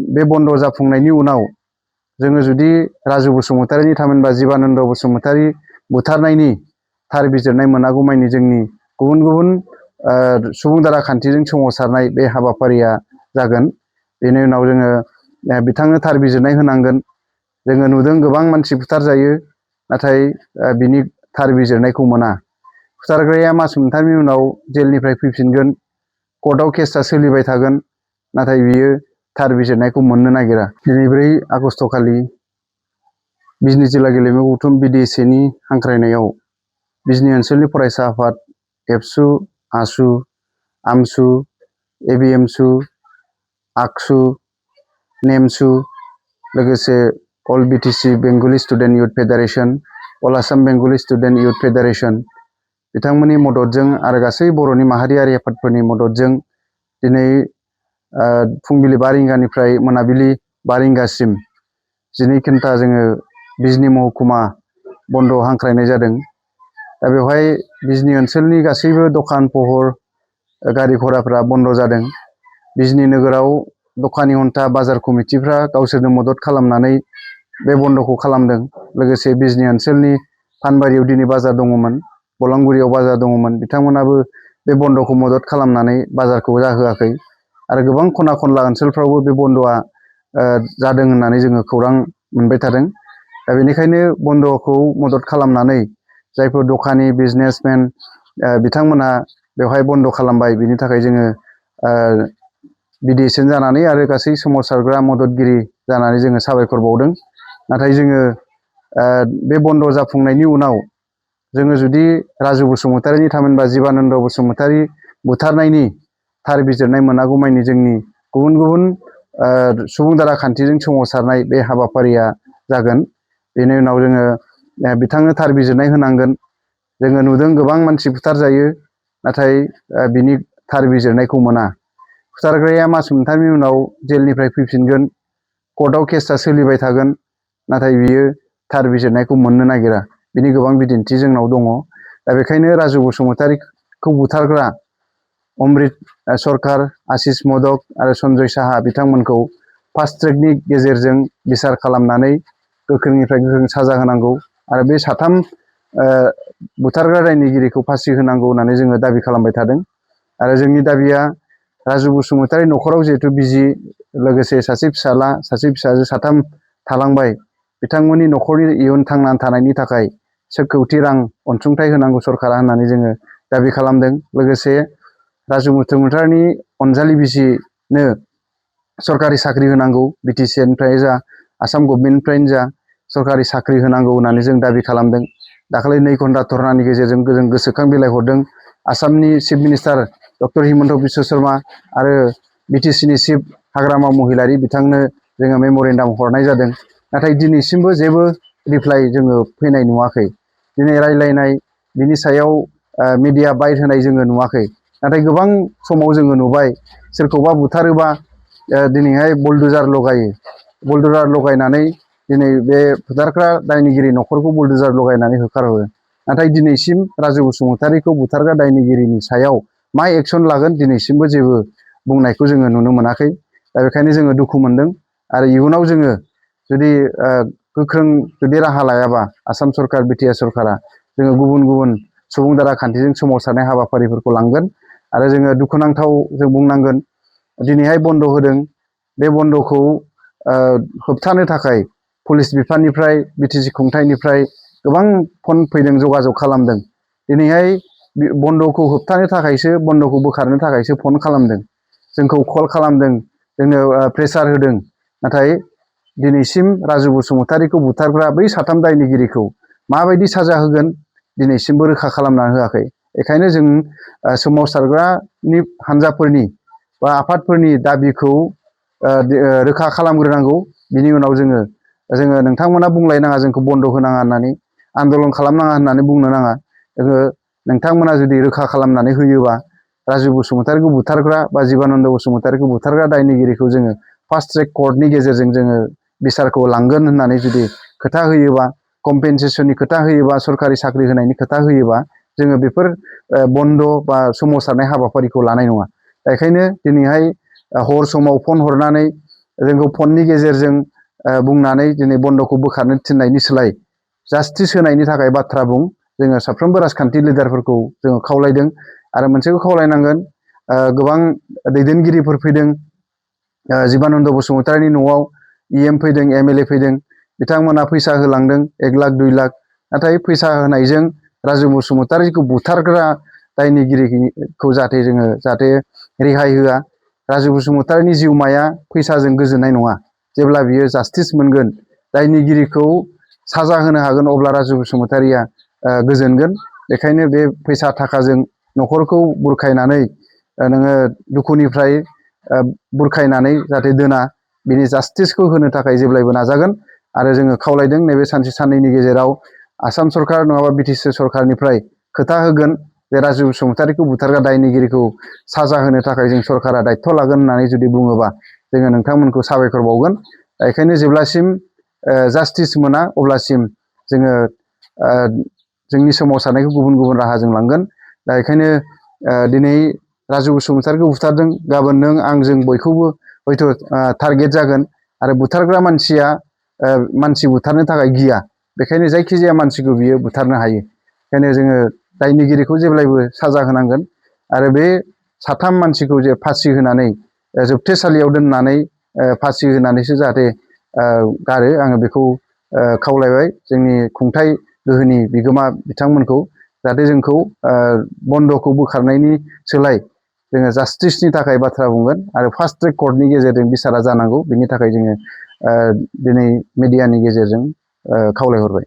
बे बन्द जाफुंनायनि उनाव जोङो जुदि राजु बसुमतारीनि थामहिनबा जीबानन्द बसुमतारी बुथारनायनि थार बिजिरनाय मोनागौमानि जोंनि गुबुन गुबुन सुबुं दारा खान्थिजों सोमावसारनाय बे हाबाफारिया जागोन। बेनि उनाव जोङो बिथांनो थार बिजिरनाय होनांगोन। जोङो नुदों गोबां मानसि बुथारजायो, नाथाय बिनि थार बिजिरनायखौ मोना। बुथारग्राया मास मोनथामनि उनाव जेलनिफ्राय फैफिनगोन, कर्टआव केसआ सोलिबाय थागोन, नाथाय बियो थार बिजिरनायखौ मोननो नागिरा। दिनै 4 आगस्ट खालि बिजनी जिल्ला गेलेमु गौथुम BDSAनि हांख्रायनायाव बिजनी ओनसोलनि फरायसा आफाद एबसु, आसु, आमसु, ABMSU, आकसु, नेमसु, लोगोसे all BTC Bengali student youth federation, all Assam Bengali student youth federation बिथांमोननि मददजों आरो गासै बर'नि माहारियारि आफादफोरनि मददजों दिनै फुंबिलि 5 रिंगानिफ्राय मोनाबिलि 5 रिंगासिम 12 घन्टा जोङो बिजनी महकुमा बन्द हांख्रायनाय जादों। दा बेवहाय बिजनी ओनसोलनि गासैबो दखान पहर गारि घराफ्रा बन्द जादों। बिजनी नोगोराव दखानि हन्टा बाजार कमिटिफ्रा गावसोरनो मदद खालामनानै बे बन्दखौ खालामदों। लोगोसे बिजनी ओनसोलनि फानबारियाव दिनै बाजार दङमोन, बलांगुरियाव बाजार दङमोन, बिथांमोनाबो बे बन्दखौ मदद खालामनानै बाजारखौ जाहोआखै। आरो गोबां खना खनला ओनसोलफ्रावबो बे बन्दआ जादों होननानै जोङो खौरां मोनबाय थादों। दा बेनिखायनो बन्दखौ मदद खालामनानै जायफोर दखानि बिजनेसमेन बिथांमोना बेवहाय बन्द खालामबाय, बिनि थाखाय जोङो BDSN जानानै आरो गासै सोमावसारग्रा मददगिरि जानानै जोङो साबायखर बावदों। नाथाय जोङो बे बन्द जाफुंनायनि उनाव जोङो जुदि राजु बसुमतारीनि थामहिनबा जीबानन्द बसुमतारी बुथारनायनि थार बिजिरनाय मोनागौमानि जोंनि गुबुन गुबुन सुबुं दारा खान्थिजों सोमावसारनाय बे हाबाफारिया जागोन। बेनि उनाव जोङो बिथांनो थार बिजिरनाय होनांगोन। जोङो नुदों गोबां मानसि बुथारजायो, नाथाय बिनि थार बिजिरनायखौ मोना। बुथारग्राया मास मोनथामनि उनाव जेलनिफ्राय फैफिनगोन, कर्टआव केसआ सोलिबाय थागोन, नाथाय बियो थार बिजिरनायखौ मोननो नागिरा। बिनि गोबां बिदिन्थि जोंनाव दङ। दा बेखायनो राजु बसुमतारीखौ बुथारग्रा अमृत सरकार, आशिष मदक आरो सन्जय साहा बिथांमोनखौ फास्ट ट्रेकनि गेजेरजों बिसार खालामनानै गोख्रोंनिफ्राय गोख्रों साजा होनांगौ आरो बे साथाम बुथारग्रा दायनिगिरिखौ फासि होनांगौ होननानै जोङो दाबि खालामबाय थादों। आरो जोंनि दाबिया राजु बसुमतारी न'खराव जिहेतु बिजि, लोगोसे सासे फिसाला, सासे फिसाजो, साथाम थालांबाय, बिथांमोननि न'खरनि इयुन थांनानै थानायनि थाखाय 1 कौटि रां अनसुंथाइ होनांगौ सरकारा होननानै जोङो दाबि खालामदों। लोगोसे राजु बसुमतारीनि अनजालि बिसिनो सरकारि साख्रि होनांगौ, BTC निफ्राय जा आसाम गभर्नमेन्टनिफ्रायनो जा सरकारि साख्रि होनांगौ होननानै जों दाबि खालामदों। दाखालि 2 घन्टा धरनानि गेजेरजों जों गोसोखां बिलाइ हरदों। आसामनि chief minister doctor Himanta Biswa Sharma आरो BTCनि चिफ हाग्रामा महिलारि बिथांनो जोङो मेम'रेन्डाम हरनाय जादों। नाथाय दिनैसिमबो जेबो रिप्लाइ जोङो फैनाय नुवाखै। दिनै रायलायनाय बिनि सायाव मिडिया बाइट होनाय जोङो नुवाखै। नाथाय गोबां समाव जोङो नुबाय सोरखौबा बुथारोबा दिनैहाय बुलडुजार लगायो। बुलडुजार लगायनानै दिनै बे बुथारग्रा दायनिगिरि न'खरखौ बुलडुजार लगायनानै होखारहरो। नाथाय दिनैसिम राजु बसुमतारीखौ बुथारग्रा दायनिगिरिनि सायाव मा एक्सन लागोन दिनैसिमबो जेबो बुंनायखौ जोङो नुनो मोनाखै। दा बेखायनो जोङो दुखु मोनदों। आरो इयुनाव जोङो जुदि गोख्रों जुदि राहा लायाबा आसाम सरकार, BTR सरकारा जोङो गुबुन गुबुन सुबुं दारा खान्थिजों सोमावसारनाय हाबाफारिफोरखौ लांगोन। आरो जोङो दुखुनांथाव जों बुंनांगोन, दिनैहाय बन्द होदों। बे बन्दखौ होबथानो थाखाय पुलिस बिफाननिफ्राय, BTC खुंथायनिफ्राय गोबां फन फैदों, जगाजग खालामदों। दिनैहाय बन्दखौ होबथानो थाखायसो, बन्दखौ बोखारनो थाखायसो फन खालामदों, जोंखौ कल खालामदों, जोंनो प्रेसार होदों। नाथाय दिनैसिम राजु बसुमतारीखौ बुथारग्रा बै साथाम दायनिगिरिखौ माबायदि साजा होगोन दिनैसिमबो रोखा खालामनानै होआखै। बेखायनो जों सोमावसारग्रानि हान्जाफोरनि बा आफादफोरनि दाबिखौ रोखा खालामग्रोनांगौ। बिनि उनाव जोङो नोंथांमोना बुंलायनाङा जोंखौ बन्द होनाङा होननानै, आन्दलन खालामनाङा होननानै बुंनो नाङा। नोंथांमोना जुदि रोखा खालामनानै होयोबा राजु बसुमतारीखौ बुथारग्रा बा जीबानन्द बसुमतारीखौ बुथारग्रा दायनिगिरिखौ जोङो फास्ट ट्रेक कर्टनि गेजेरजों जोङो बिसारखौ लांगोन होननानै जुदि खोथा होयोबा, कम्पेनसेसननि खोथा होयोबा, सरकारि साख्रि होनायनि खोथा होयोबा, जोङो बेफोर बन्द बा सोमावसारनाय हाबाफारिखौ लानाय नङा। बेखायनो दिनैहाय हर समाव फन हरनानै जोंखौ फननि गेजेरजों बुंनानै दिनै बन्द'खौ बोखारनो थिननायनि सोलाय जास्टिस होनायनि थाखाय बाथ्रा बुं। जोङो साफ्रोमबो राजखान्थि लिडारफोरखौ जोङो खावलायदों आरो मोनसेखौ खावलायनांगोन गोबां दैदेनगिरिफोर फैदों जीबानन्द बसुमतारीनि न'आव EM फैदों MLA फैदों बिथांमोना फैसा होलांदों 1 लाख 2 लाख नाथाय फैसा होनायजों राजु बसुमतारीखौ बुथारग्रा दायनिगिरिखौ जाहाथे रेहाय होआ। राजु बसुमतारीनि जिउमाया फैसाजों गोजोननाय नङा। जेब्ला बियो जास्टिस मोनगोन दायनिगिरिखौ साजा होनो हागोन अब्ला राजु बसुमतारीया गोजोनगोन। बेखायनो बे फैसा थाखाजों न'खरखौ बुरखायनानै नोङो दुखुनिफ्राय बुरखायनानै जाहाथे दोना बिनि जास्टिसखौ होनो थाखाय जेब्लायबो नाजागोन आरो जोङो खावलायदों नैबे सानसे साननैनि गेजेराव आसाम सरकार नङाबा BTC सरकारनिफ्राय खोथा होगोन जे राजु बसुमतारीखौ बुथारग्रा दायनिगिरिखौ साजा होनो थाखाय जों सरकारा दायथ' लागोन होननानै जुदि बुङोबा जोङो नोंथांमोनखौ साबायखर बावगोन। बेखायनो जेब्लासिम जास्टिस मोना अब्लासिम जोङो जोंनि सोमावसारनायखौ गुबुन गुबुन राहाजों लांगोन। दा बेखायनो दिनै राजु बसुमतारीखौ बुथारदों गाबोन नों आं जों बयखौबो हयथ' टारगेट जागोन आरो बुथारग्रा मानसिया मानसि बुथारनो थाखाय गिया। बेखायनो जायखिजाया मानसिखौ बियो बुथारनो हायो। बेखायनो जोङो दायनिगिरिखौ जेब्लायबो साजा होनांगोन आरो बे साथाम मानसिखौ जे फासि होनानै जोबथेसालियाव दोननानै फासि होनानैसो जाहाथे गारो आङो बेखौ खावलायबाय जोंनि खुंथाइ गोहोनि बिगोमा बिथांमोनखौ जाहाथे जोंखौ बन्द'खौ बोखारनायनि सोलाय जोङो जास्टिसनि थाखाय बाथ्रा बुंगोन आरो फास्ट ट्रेक कर्टनि गेजेरजों बिसारा जानांगौ बिनि थाखाय जोङो दिनै मिडियानि गेजेरजों खावलायहरबाय।